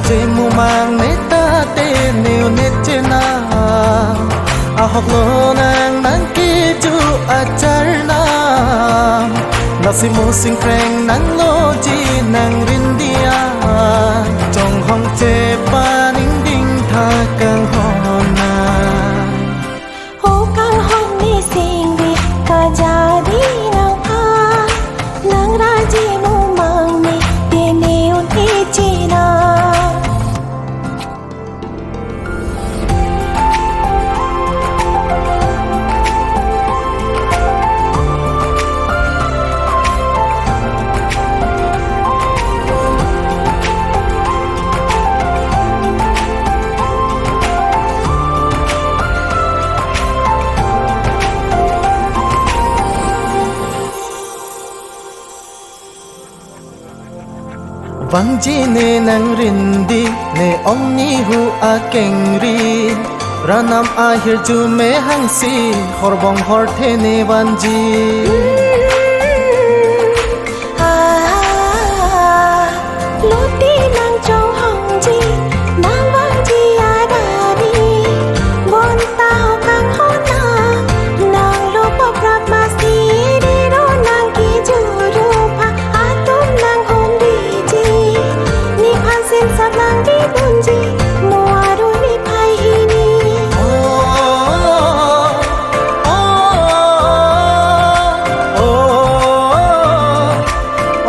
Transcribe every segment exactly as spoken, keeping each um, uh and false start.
Chemumang ne tate ne un-e chenam, ahok lonang nang keju acharnam. Lasi Musing Kreng nang loji nang rindia, Chonghong chepaningding tha kanghon nang. O kanghon ne singve kajadi nangphan, nang raji mumang ne te ne un-e chenam. Vangji ne nang rindi ne ongni hu akengri, ranam ahirjume hangsi horbong horthe ne vanji. Ah, loti nang chonghongji, nang vangji adari, bonta ho kanghon nang, nang lo paprap masi diro nang kijuru pha, atum nang hondiji, nephan sinsap nang didunji, mo aru nephai hini. Oh, oh, oh,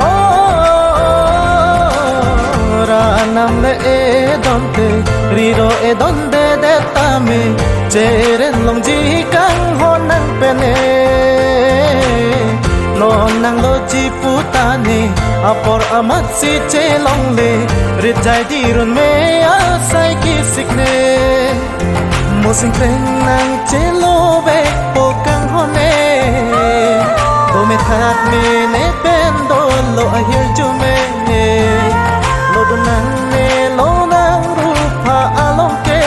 oh, oh, ranam le edonte, riro edondedet tame, cheren longji kanghon nang pene. Non nang loji putane, apor amatsi chelongle, rit jai dirun me asai kisik ne. Musing Kreng nang chelovekpo kanghon ne, do me thak me ne pen dolo ahirjume. Lodun nang ne lonang rupha along ke,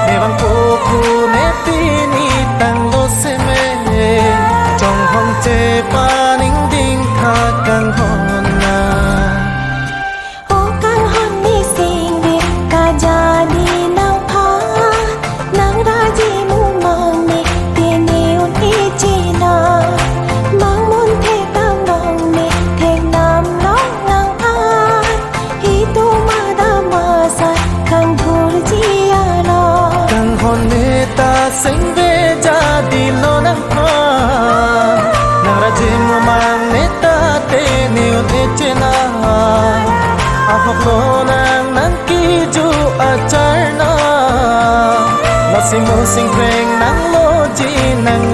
me vangpo pu ne pini tanglo seme, Chonghong chepaningding tha kanghon nang. O kanghon ne singve kajadi nangphan, nang raji mumang ne te ne un-e chenam. Mang mun thekdam long ne theknam long nangphan, itum adam asai kangthurji alo. Kanghon ne ta singve jadi lonang phan, nang raji mumang ne tate ne un-e chenam, ahok lonang nang keju acharnam. Lasi Musing Kreng nang loji nang